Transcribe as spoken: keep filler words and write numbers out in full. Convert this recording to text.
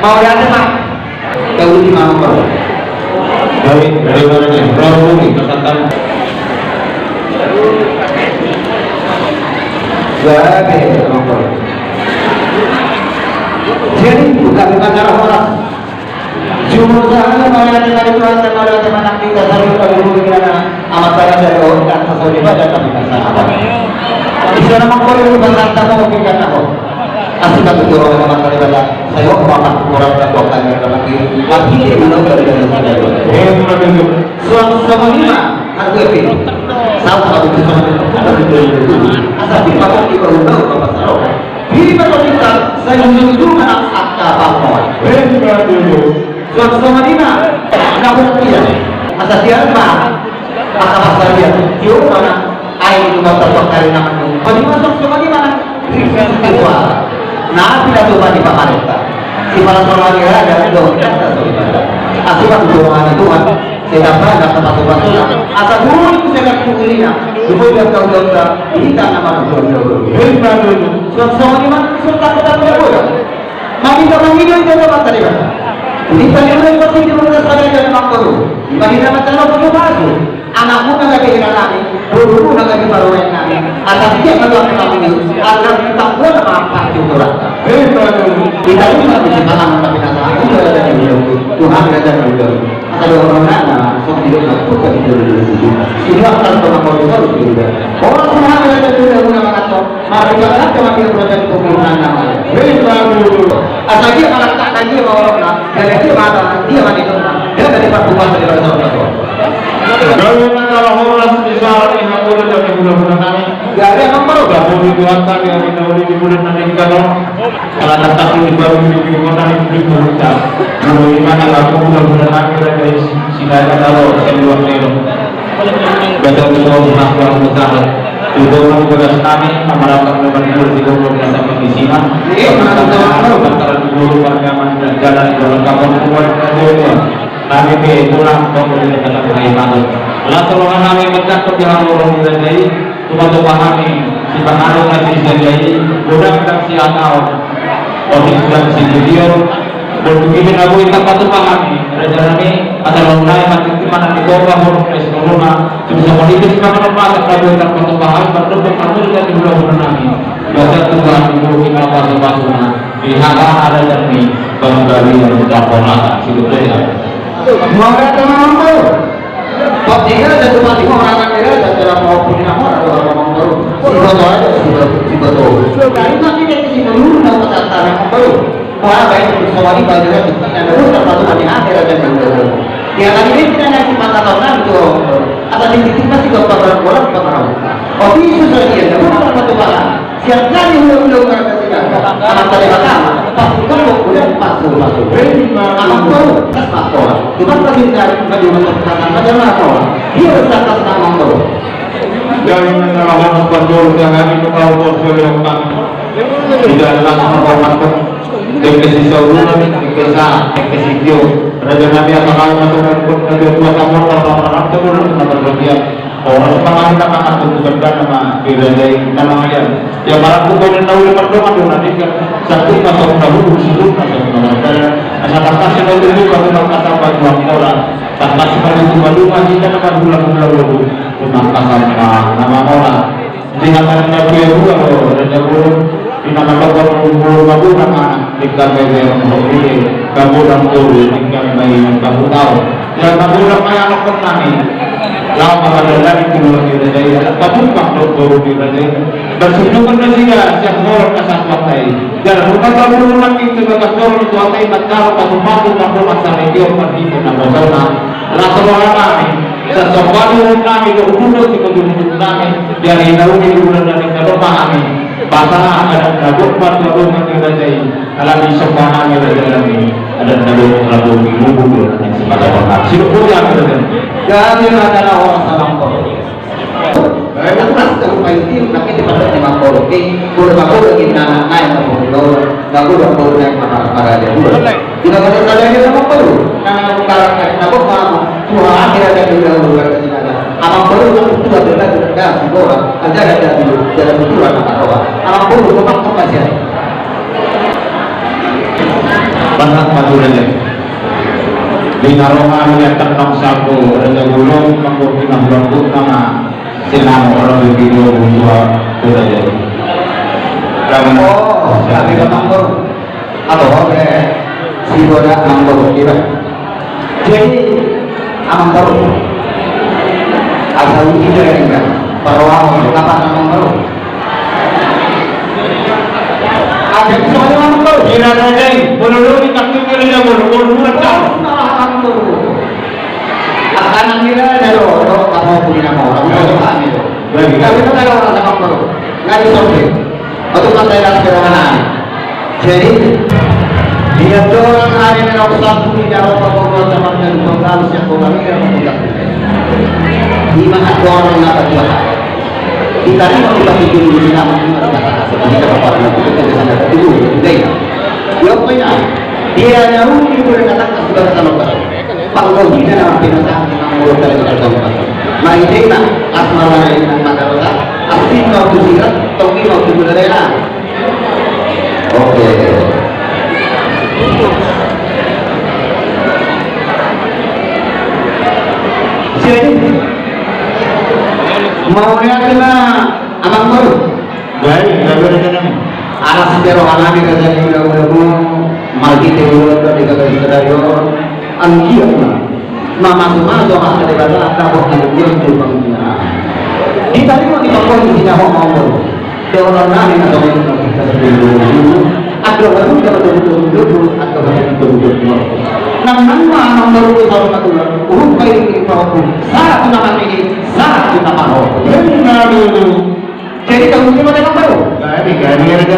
Mauliate ma. Tahu di mana, Pak? Baik, dari mana nih? Rabu nih, pesan. Jadi bukan, bukan arah orang. Jumur sahana mauliate ma di Tuhan, mauliate ma nang hita saluhut, saluhut di mana. Amat tara dari orang kata saudara dan kami kata apa? Di sana mengkori di pasar tamu mungkin kata kok. Asik aku jual orang makan di pasar. Saya mau makan kurang dan buat tanya dalam diri. Lagi dia bilang dari dari sana. Eh, bukan itu. Suang sama lima. Aku yakin. Sama sama itu sama itu. Asal di pasar di baru tahu apa salah. Di pasar kita saya jujur mana angka apa? Eh, bukan itu. Suang sama lima. Nah, buat dia. Asal dia apa? Maka pasal dia, dia mana? Ai di rumah terpakari namanya. Kalau dimasuk sama di mana? Di suara. Nah, tidak coba di pamarenta. Si para suara dia ada dong, kita sudah. Asuhan doa Tuhan. Saya dapat dapat masuk masuk. Asal dulu itu saya lihat kuliah. Dulu dia tahu dia udah. Kita nama dulu dulu. Hei, dulu. Suang sama di mana? Suang tak ketemu dia boleh. Mangida mangida i do mata Debata. Di palimbulan pasti di rumah sadari dan makmur. Di palimbulan mata lo kudu masuk. Anakmu na gabe hira nami, borumu na gabe parumaen nami. Atas dia mata kami ini, agar kita pun apa di Tuhan. Hei, Tuhan. Kita ini masih di tangan tapi nasa aku ada di Tuhan ada di Tuhan. Ada orang mana sok di dalam pun tak di dalam. Ini akan pernah kau tahu juga. Orang mana ada di dalam mana. Mari kita sama dia berada di pemerintahan namanya. Hei, Tuhan. Asal dia malah tak ada dia mau orang, dia dia mata dia mati tu. Dia dari Pak Bupati dari Pak Bupati. Kalau nak kalau horas di sana ni aku dah jadi bulan-bulan nami. Jadi apa perlu? Gak mau di Tuhan tadi yang kita boleh di bulan nanti kita dong. Kalau tak tak di baru di kota ni di kota. Kalau di mana aku bulan-bulan nami dari sini ada kalau saya luar negeri. Gata tu songon na hurang mutang. Tu dongan bolas nami, na marambang na maribur di gogo na sampe di sina. Iya, marambang na maribur. Antara di gogo marnyaman dan jalan di dalam kapal kuat na gogo. Nami pe pulang gogo di dalam haimanon. Laos roha nami mencakap di halorong di raja i. Tupa-tupa hami sipanganon na di raja i. Godang dan siatau. Otik dan sibition. Boru tu gigi na boi tarpatupa hami, raja nami, asa laho nai mantiti ma na di toba, boru na sitoruna, tu bisa politis ma na masa na boi tarpatupa hami, mardomu na muli na di hula-hula nami. Basa tu hami boru na pasu-pasu na, di hata na raja nami, bang bali na di toba na, si dokter ya. Mauliate ma. Pasti kan ada tuh pasti mau orang kan dia ada cara mau punya orang ada orang mau baru. Siboto aja, siboto, siboto. Dari tadi dia di sini dulu, nggak usah tanah mau baru. Wah, baik, semua ini banyak lagi. Ada pun tempat tuh di akhir aja yang baru. Ya, tadi ini kita naik di mata tahun itu. Apa di titik masih gak pernah bola, pernah. Oke, itu saja, ya, bukan tempat tuh, Pak. Sian hami hula-hula marga Sidada, amanta Debata ma, pasukan ma bulan pasu-pasu. Amang boru, kas ma tola. Tuman pasinta, maju ma tola, pasan ma jama tola. Dia bersama sama amang boru. Dari masalah pasu-pasu, jangan itu kau bos, beliau kan. Tidak ada sama kau kan. Dengke si Sauluna, dengke sa, dengke si Tio. Raja nami apa kau masuk dalam kota, dia tua sama, apa orang terus, apa berbagian. Orang semangat kita makan tu bukan nama di raja i nama aja. Ya, para pukul na uli mardongan do na denggan. Satu pasok na hulu, satu pasok na mardongan. Asa tangkas na uli, satu pasok na mardongan. Tangkas na uli, satu pasok na mardongan. Kita na hula-hula dulu. Tangkas na mardongan. Di hata na dua, dua do, raja boru. Di nama tokoh boru, boru, boru, boru, boru. Denggan ma i, denggan ma i, denggan ma i, denggan ma i. Denggan ma i, denggan ma i. Laho ma raja nami tu luar ni raja i, ala patupa do boru ni raja i. Bersunjung nasida sian holan na satu atai. Jala rupa tahu nangkin sebagai boru tu atai, mantaro patupa tu patupa sarikion marhite na bosona. Laso roha nami. Sasomba ni uhum nami, do ududo si kojumuduk nami, di ari na uli di bulan nami, na domma nami. Basa adat na domma tu adoman ni raja i, alani somba nami raja nami, adat na domma na domma di lubu do nami sipata domma. Sidok boja nami raja nami. Jadi raja na horas amang boru. Baik, aku rasa tak lupa itu, tapi di pada amang boru. Oke, boru amang boru kita anak naik amang boru. Amang boru amang boru naik marah-marah aja dulu. Di bagasan sadari amang boru, nang nang utara kasih nabok mamu, tua akhir ada di dalam luar kasih ada. Amang boru nang tua bela tu denda si boha, aja ada dulu, jalan tua nang karoha. Amang boru, gua makan kasih. Bahat ma tu raja. Di na roha ni atak nang sabo raja bulung manggohi na hulambut nama sinamo raja video butua tu raja. Oh, tapi memang baru. Atau oke, si boda memang baru, iya. Jadi, amang baru. Asal uji dari enggak. Perlu apa? Kapan amang baru? Ada soalnya amang baru. Kira ada deh, boleh lu minta kira dia boleh, boleh lu minta. Nah, amang baru. Akan kira ada lo, lo kamu punya mau, kamu tahu kan itu. Tapi kita ada orang sama baru. Nggak disobek. Betul kan saya kasih kira mana? Jadi, dia dorong hari ini orang satu di dalam pembuat sama dengan penggal siap pembangunan pembuat. Di mana dorong nggak berbuat? Kita ini mau dibagi dulu di dalam ini, kita kepala itu, kita bisa dulu, udah ya. Ya, pokoknya, dia nyamuk itu boleh katakan sebagai sama baru. Panggohina na mambinasakan na mangoloi dari kata Tuhan. Maidena asmara na mata roda, asing kau tu sirat, toki kau tu gula daerah. Oke. Jadi, mau lihat kena abang baru. Baik, baik, baik, baik. Alas pero alami raja ni ula-ulamu, margite ulamu di gagal sadari on, anggiat ma. Mamasu-masu hata Debata, anda kok na luhur tu panggunaan. Di tadi mau dipakai di nyawa mau. Dewa nami na tong kita sebelum. Ada baru kita betul-betul dulu, ada baru kita betul-betul. Nang nang ma nang baru kita betul. Urut baik di paku, saat kita mati, saat kita paruh. Benar dulu. Jadi, kamu ini mana yang baru? Gak ada, gak ada, gak ada.